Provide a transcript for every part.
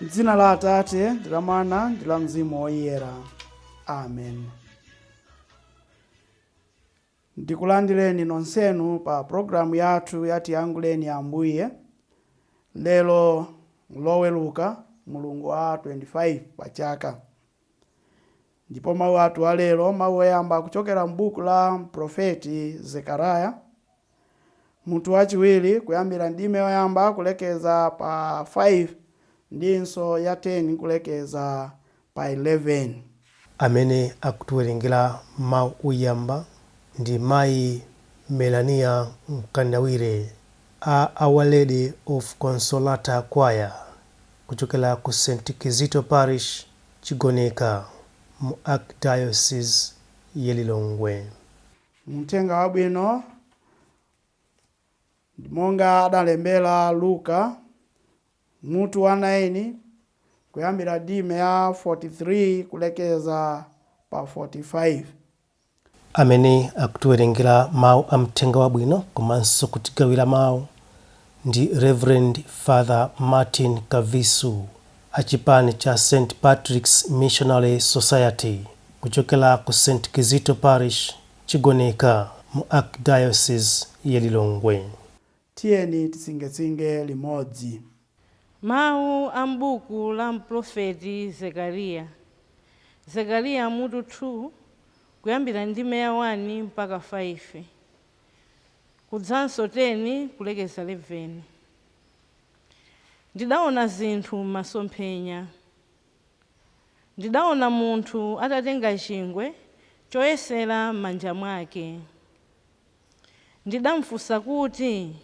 M'dzina la Atate, ndi la Mwana, ndi la Mzimu Woyera. Amen. Ndikulandireni nonsenu pa programu yathu ya Tiyankhuleni Ambuye lero Loweruka, mulungu wa 25 pa chaka. Ndipo mawu athu alero, mawu oyamba kuchokera m'buku la mprofeti Zekariya, mutu wachiwiri, kuyambira ndime yoyamba kulekeza pa 5 ndinso ya 10 kulekeza pa 11. Amene akutiwerengera mawu oyamba ndi Mayi Melania Mkandawire a Our Lady of Consolata Choir kuchokera ku St Kizito Parish, Chigoneka, mu Archdiocese ya Lilongwe. Mthenga wabwino monga adalembera Luka, mutu wa 9, kuyambira ndime ya 43 kulekeza pa 45. Amene akutiwerengera mawu a mthenga wabwino komanso kutigawira mawu ndi Reverend Father Martin Kavisu a chipani cha St Patrick's Missionary Society kuchokera ku St Kizito Parish, Chigoneka, mu Archdiocese ya Lilongwe. Tiyeni tisingetsinge limodzi. Mawu a m'buku la mprofeti Zekariya. Zekariya mutu 2, kuyambira ndime ya 1 mpaka 5, kudzanso 10 kulekeza 11. Ndidaona zinthu m'masomphenya. Ndidaona munthu atatenga chingwe choyesera m'manja mwake. Ndidamfunsa kuti,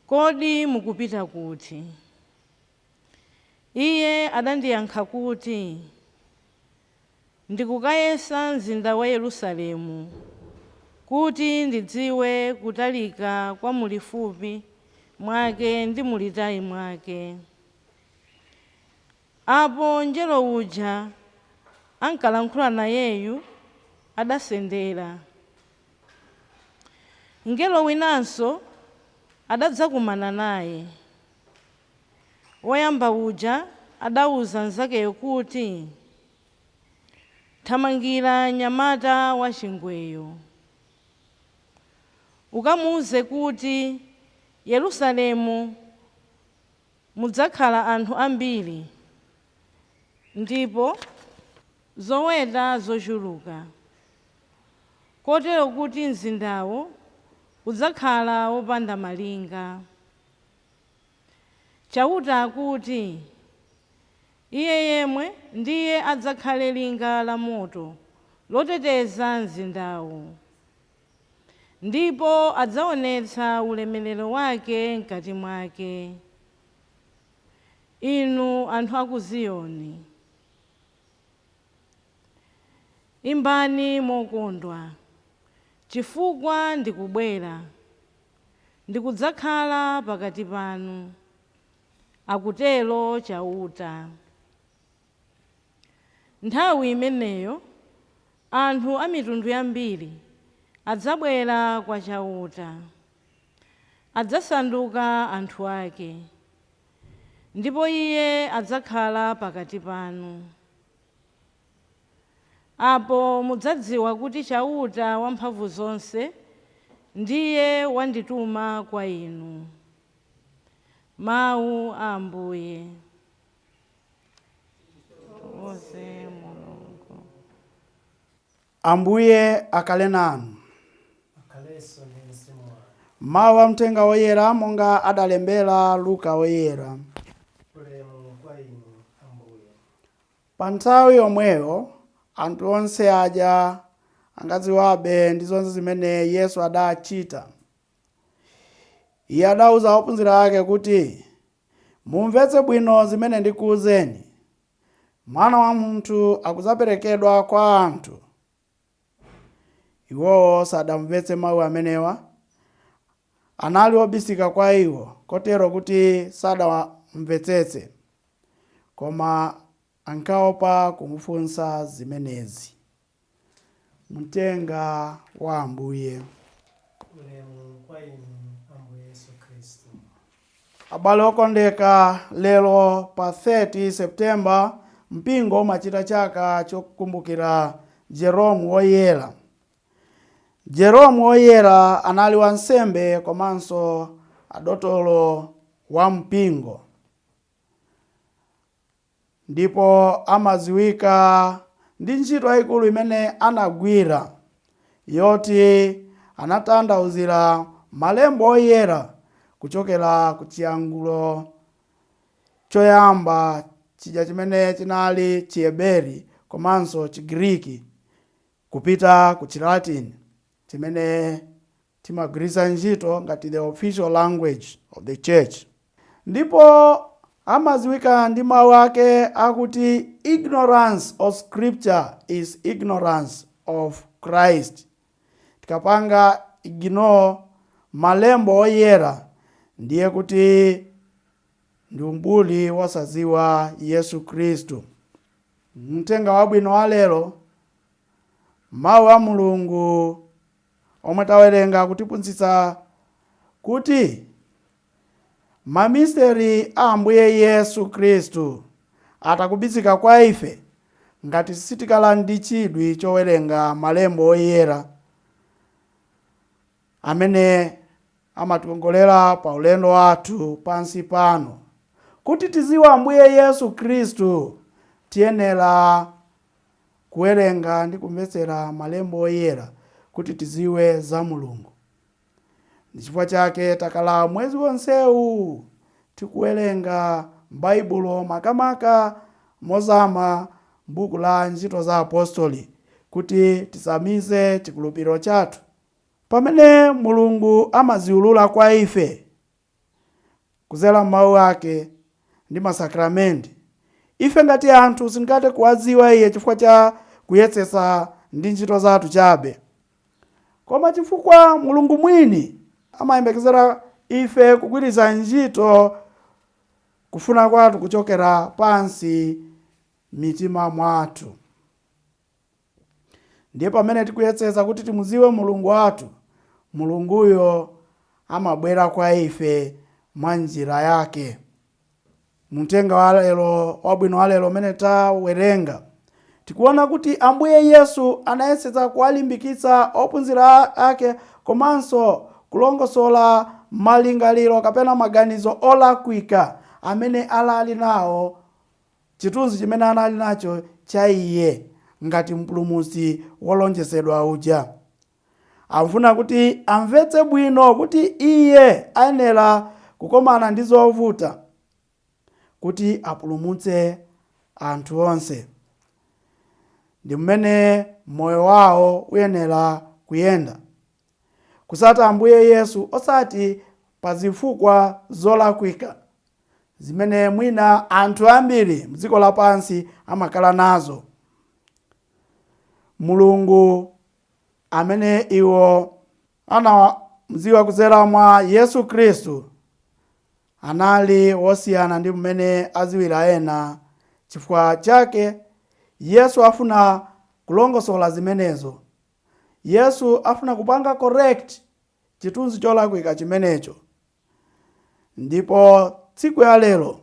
"Kodi mukupita kuti?" Iye adandiyankha kuti, "Ndikukayesa mzinda wa Yerusalemu, kuti ndidziwe kutalika kwa mulifupi mwake ndi mulitali mwake." Apo mngelo uja ankalankhula nayeyu adasendera. Mngelo winanso adadzakumana naye. Woyamba uja adawuza mnzakeyo kuti, "Thamangira mnyamata wa chingweyo, ukamuwuze kuti Yerusalemu mudzakhala anthu ambiri ndipo zoweta zochuluka, kotero kuti mzindawo udzakhala wopanda malinga. Chauta akuti iye yemwe ndiye adzakhale linga la moto loteteza mzindawo, ndipo adzaonetsa ulemerero wake mkati mwake. Inu anthu a ku Ziyoni, imbani mokondwa, chifukwa ndikubwera, ndikudzakhala pakati panu, akutero Chauta. Nthawi imeneyo anthu a mitundu yambiri adzabwera kwa Chauta, adzasanduka anthu ake, ndipo iye adzakhala pakati panu. Apo mudzadziwa kuti Chauta Wamphamvu zonse ndiye wandituma kwa inu. Mawu a Ambuye. Tithokoze Mulungu. Ambuye akhale nanu. Akhalenso ndi mzimu wanu. Mawu a mthenga woyera monga adalembera Luka Woyera. Ulemu kwa inu, Ambuye. Pa nthawi yomweyo anthu onse aja ankadziwabe ndi zonse zimene Yesu adachita. Iye adauza ophunzira ake kuti, "Mumvetse bwino zimene ndikuwuzeni. Mwana wa Munthu akudzaperekedwa kwa anthu." Iwowo sadamvetse mawu amenewa, anali obisika kwa iwo, kotero kuti sadawamvetsetse, koma ankaopa kumufunsa zimenezi. Mthenga wa Ambuye. Ulemu kwa inu, Ambuye Yesu Khristu. Abale okondeka, lero pa 30 Septemba mpingo umachita chaka chokumbukira Jerome Woyera. Jerome Woyera anali wansembe komanso adotolo wa mpingo, ndipo amadziwika ndi ntchito yayikulu imene anagwira yoti anatanthauzira malembo oyera kuchokera ku chiyankhulo choyamba chija chimene chinali Chiheberi komanso Chigriki kupita ku Chilatin chimene timagwiritsa ntchito ngati the official language of the church. Ndipo amadziwika ndi mawu ake akuti, "Ignorance of scripture is ignorance of Christ." Tikapanga ignore malembo oyera, ndiye kuti ndi umbuli wosadziwa Yesu Khristu. Mthenga wabwino wa lero, mawu a Mulungu omwe tawerenga, kutiphunzitsa kuti mamisteri a Ambuye Yesu Khristu atakubisika kwa ife ngati sitikhala ndi chidwi chowerenga malembo oyera amene amatikongolera pa ulendo wathu pansi pano. Kuti tiziwe Ambuye Yesu Khristu, tiyenera kuwerenga ndi kumvetsera malembo oyera kuti tiziwe za Mulungu. Ndi chifukwa chake takhala mwezi wonsewu tikuwerenga Baibulo, makamaka mozama buku la Ntchito za Apostoli, kuti tizamitse chikhulupiriro chathu. Pamene Mulungu amaziulula kwa ife kudzera m'mawu ake ndi masakramenti, ife ngati anthu sitingathe kuwadziwa iye chifukwa cha kuyesetsa ndi ntchito zathu chabe, koma chifukwa Mulungu mwini amayembekezera ife kugwiritsa ntchito kufuna kwathu kuchokera pansi mitima mwathu. Ndiye pamene tikuyesetsa kuti timudziwe Mulungu wathu, Mulunguyo amabwera kwa ife mwa njira yake. Mthenga wa lero wabwino wa lero umene tawerenga, tikuona kuti Ambuye Yesu anayesetsa kuwalimbikitsa ophunzira ake komanso kulongosola malingaliro kapena maganizo olakwika amene anali nawo, chithunzi chimene anali nacho cha iye ngati mpulumutsi wolonjezedwa uja. Amfuna kuti amvetse bwino kuti iye ayenera kukomana ndi zovuta kuti apulumutse anthu onse, ndi mmene moyo wawo uyenera kuyenda, kusata Ambuye Yesu osati pa zifukwa zolakwika zimene mwina anthu ambiri mdziko lapansi amakhala nazo. Mulungu amene iwo anamudziwa kudzera mwa Yesu Khristu anali wosiyana ndi mmene aziwira ena. Chifukwa chake Yesu afuna kulongosola zimenezo. Yesu afuna kupanga correct chithunzi cholakwika chimenecho. Ndipo tsiku ya lero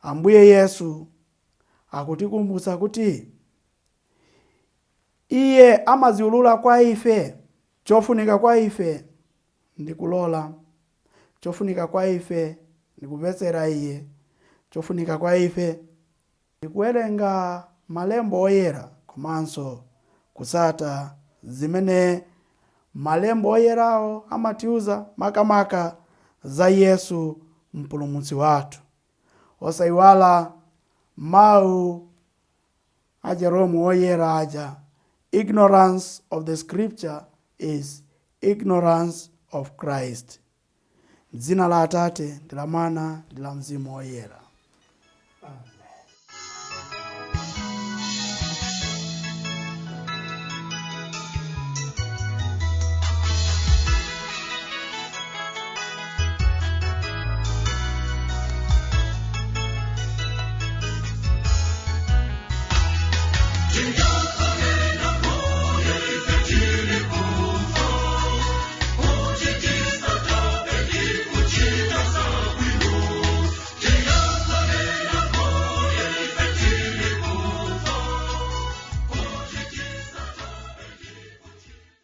Ambuye Yesu akutikumbutsa kuti iye amaziulula kwa ife. Chofunika kwa ife ndi kulola, chofunika kwa ife ndi kumvetsera iye, chofunika kwa ife ndi kuwerenga malembo oyera komanso kutsata zimene malembo oyerawo amatiuza, makamaka za Yesu mpulumutsi wathu. Osayiwala mawu a Jerome Woyera aja, "Ignorance of the scripture is ignorance of Christ." Dzina la Atate ndi la Mwana ndi la Mzimu Woyera. Amen.